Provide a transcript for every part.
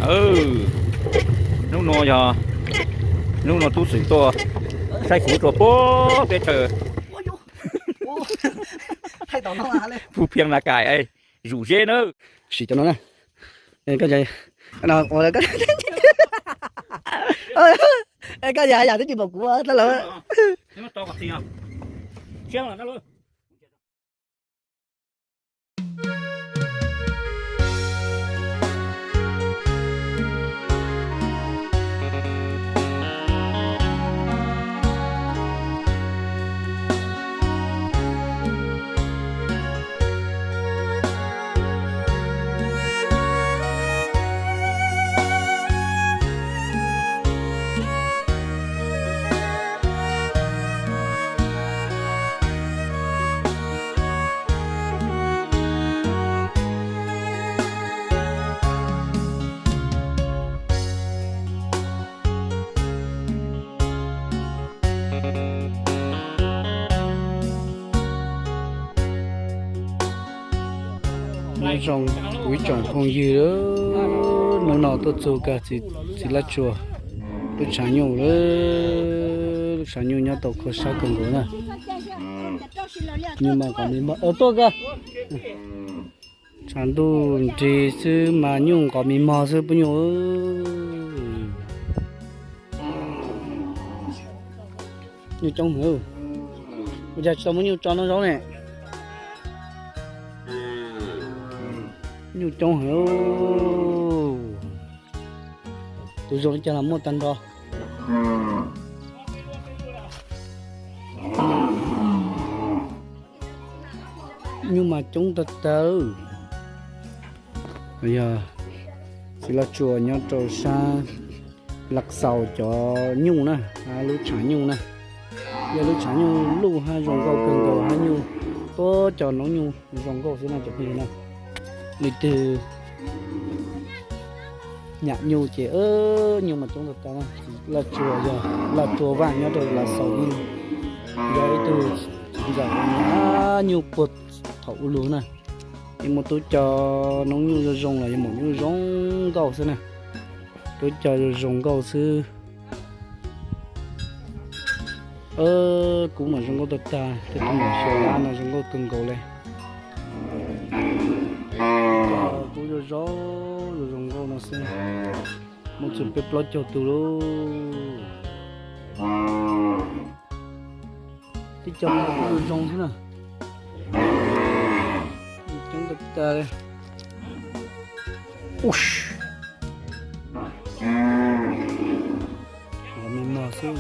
Hnub no yog, hnub no tub xwm tuaj saib kuv rua puag peb chaw Phu Phiab Na Kais, zuj zeb na. Sim cov no na. Koj yam twb tsis pom kuv lawm. Nyob zoo kuv ib tsoom phooj ywg, hnub no tuaj txug kag txiv Laj Tsuas lub tshav nyuj, lub tshav nyuj nyob tau kho sab kawg nkaus na. Nyuj mas nqos mis mog tuaj kag. Tshav ntuj nrig xwb mas nyuj nqos mis mog xwb puab nyuj. Nyuj coob heev. Ua cas tsis tau muab nyuj tso noj zaub ne? Nyuj coob heev. Tus zoo li cas los muaj tag nrho. Nyuj mas coob tag tag. Yog txiv Laj Tsuas nyob rau sab Laj Xaus cov nyuj na, lub tshav nyuj na. Yog lub tshav nyuj luj hab zoo nkauj kawg nkaus hab nyuj, tuab cov noob nyuj zoo nkauj xwb na cov phooj ywg na. Leej twg nyam nyuj ces nyuj mas coob tag tag na. Laj Tsuas yog Laj Tsuas Vaj nyob rau Laj Xaus, yog ib tug ntxawm nyam nyuj puag thaum ub lug na. Yeej muaj tub cov noob nyuj zoo zoo los yeej muaj nyuj zoo nkauj xwb na. Tub cov zoo zoo nkauj xwb. Kuv mas zoo nkauj tag tag, tej tug maum xyov dab no zoo nkauj kawg nkaus le. Kuv zoo zoo, zoo zoo nkauj no xwb. Muaj txug peb plaub caug tug lauj. Tib co kuj zoo zoo xwb na. Coob tag tag li. Ua me mog xwb.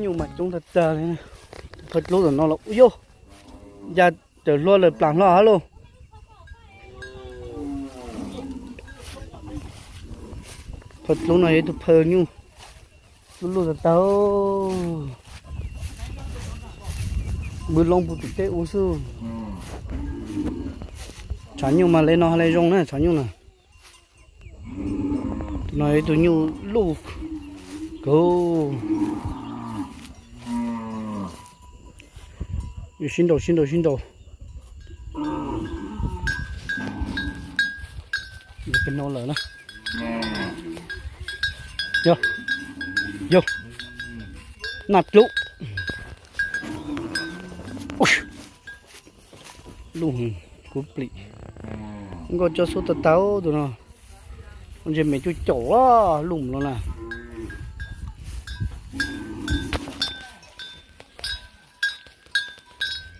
Nyuj mas coob tag tag li. Phaw dlub tam no los ua yog, ya, raws hlua lawm plam hlo hab lauj. Phaw dlub no yog ib tug phaw nyuj luj luj tag tag. Npwb loob puv tim tej ub xwb. Tshav nyuj mas le no hab le zoo na tshav nyuj na. Tus no yog ib tug nyuj luj kawg. Sib nraus sib nraus sib nraus. Pem no lawm na. Yog, yog, naj dlub. Luj, kub plim. Nkauj coj xub tag tag tus no. Ntshe me cuj caum luj mus no na.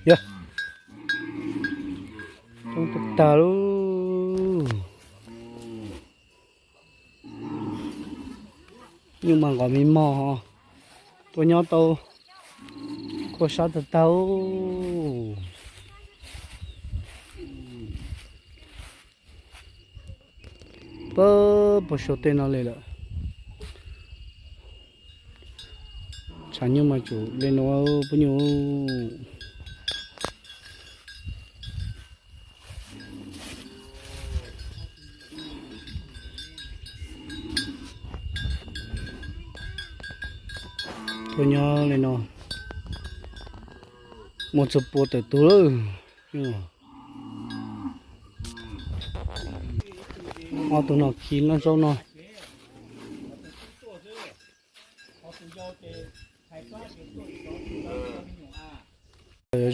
Yog, coob tag tag lauj. Nyuj mas nqos me mog, tuaj nyob tau khuaj sab tag tag. Pab puag saum tej no li lawm. Tshav nyuj mas tsuas le nuav puab nyuj. Tuaj nyob li no muaj txug pua tawm tug lawm. Ob tug no khi noj zaub no.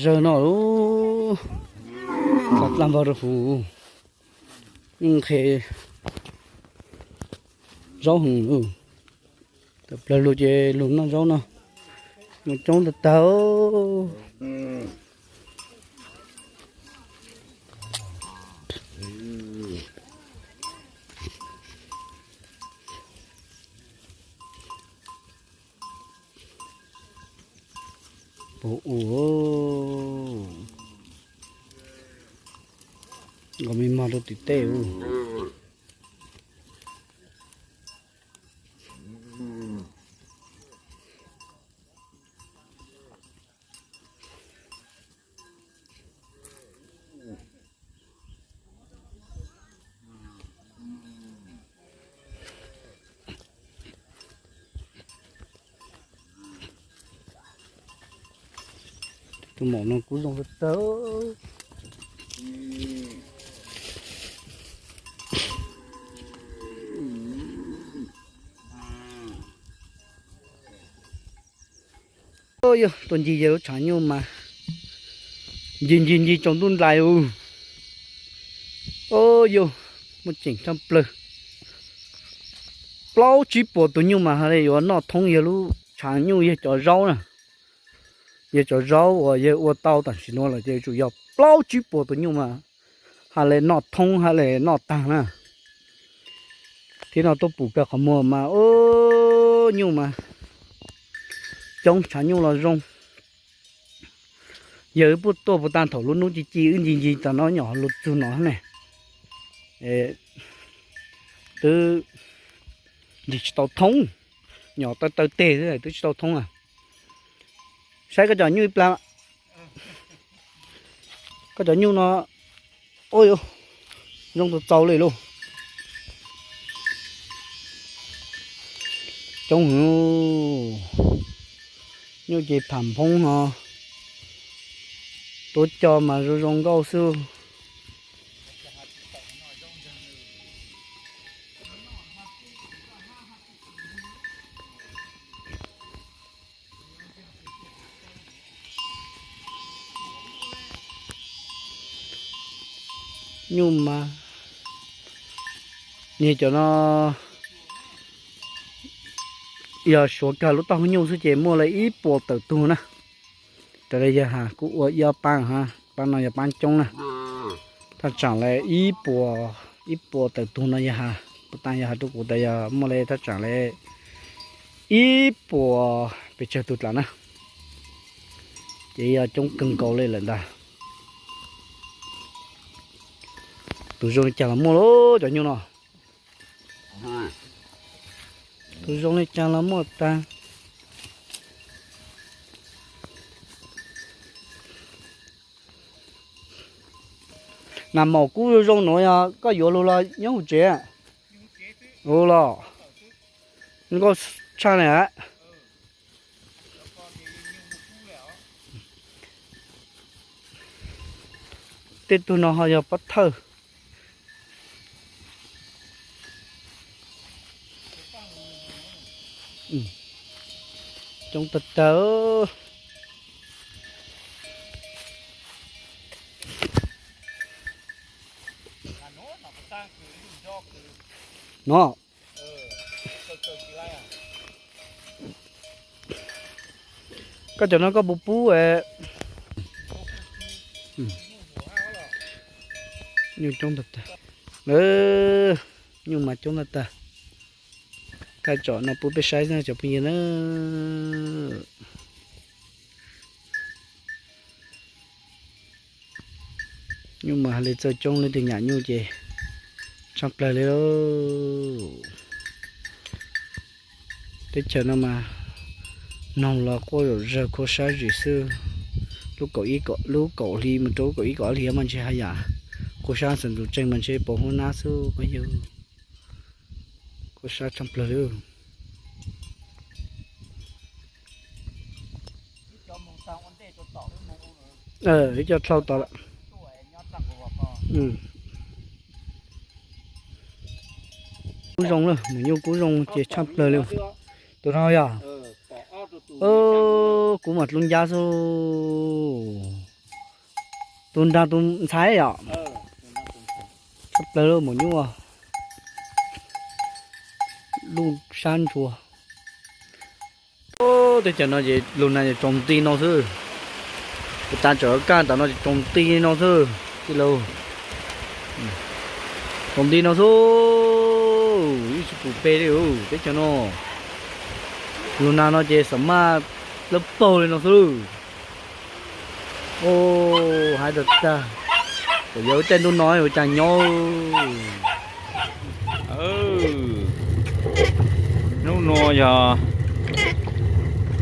Zawg no, xa dlaj npog rau huv, yeej nqhis zaub heev. Tawm plaws lug ces lug noj zaub no, mus coob tag tag. Puag u, nkaus me mog rau tim tej u. Tus maum no kuj zoo tag tag. Yog tuaj ncig yawg lub tshav nyuj mas ncig ncig ncig tsaus ntuj nplaim u. Yog muaj ceem tshaj plaws. Plaub tsib puas tus nyuj mas hais li yuav noj thoob yawg lub tshav nyuj yawg cov zaub na. Yawg cov zaub uas yawg ua tau tam sim no lawm ces yuav tsum yog plaub tsib puas tus nyuj mas hais li noj thoob hais li noj tag na. Thiab no tuaj pum kawg qhov muag mas nyuj mas coob, tshav nyuj los zoo. Yawg wb puag tuaj puag ta thaum lub hnub ci ci wb ncig ncig tas no nyom lug txug no ne. Twb ncig tsis tau thoob, nyom taw taw teg xwb twb tsis tau thoob na. Saib koj cov nyuj ib plag, koj cov nyuj no, ua, zoo txaus txaus li lauj. Coob heev, nyuj ces pham phoob no, tuav cos mas zoo zoo nkauj xwb. Nyuj mas, niag cov no yog suav kag lub taub hau nyuj xwb ces muaj li ib puas tawm tug na. Raws li yawg has kuj ua ib ob paab, paab no yog paab coob na. Thaj tsam li ib puas, ib puas tawm tug no yawg has, puag ta yawg has rau kuv tas yog muaj li thaj tsam li ib puas pes tsawg tug dlav na. Ces yog coob kawg nkaus li lawm ntag. Tus zoo li cas los muaj lauj cov nyuj no. Tus zoo li cas los muaj tag. Nas maum kub zoo zoo nuav yog koj yuav lug los nyob hauv tsev? Ua los nkauj tshaj na. Tej tug no ho yog pob thawj. Coob tag tag. No, koj cov no koj puas pub? Nyuj coob tag tag. Nyuj mas coob tag tag. Thaj tsam no pub peb saib xwb cov phooj ywg na. Nyuj mas hais li txawj coob, leej twg nyam nyuj ces tshaaj plawg li lauj. Teb chaws no mas noog los quaj zom zawg, khuab sab zim xwb. Lub kaum ib, lub kaum hli mus rau lub kaum ib kaum ob hli mas ntshe haj yam khuab sab xeem ntxuv tseeg mas ntshe pos huab nab xwb phooj ywg. Khuab sab tshaaj plawg li. Ib co dlhau tom lawm. Ib co dlhau tom lawm. Mm. Kub zoo lawm, maum nyuj kub zoo ces tshaj plaws li. Tus no yog, kuv mam dlub ncab xwb. Tus nrag tus ntxhais yom. Tshaj plaws lawm maum nyuj. Lub sab ntshua. Teb chaws no ces lug nag ces tsaus nti no xwb. Kuv tas tseem kaj tom no ces tsaus nti no xwb tij laug. Tsaus nti no xwb. Ib tsis pum pe li teb chaws no. Lug nag no ces xam maj lawb paug li no xwb. Hais tag tag, kom yog ib tej ntuj no yuav cas nyob. Hnub no yog,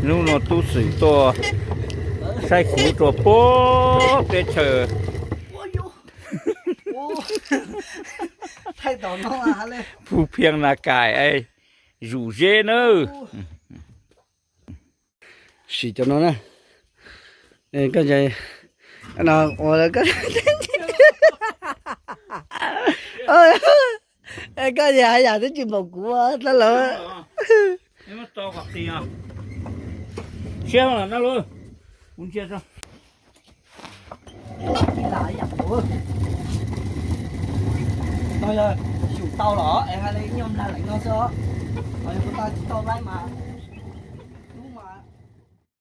hnub no tub xwm tuaj saib kuv rau puag teb chaws Phu Phiaj Na Kais es Zuj Zeb nawb. Sim cov no na. Koj, koj ces hais yam twb tsis npaum kuv tab lawm. Siab no, kuv ntsia tso. No yog xyum tau los es hais li nyuag nplag leev no xwb os. Ho yog kuv tau tsis tau laib mas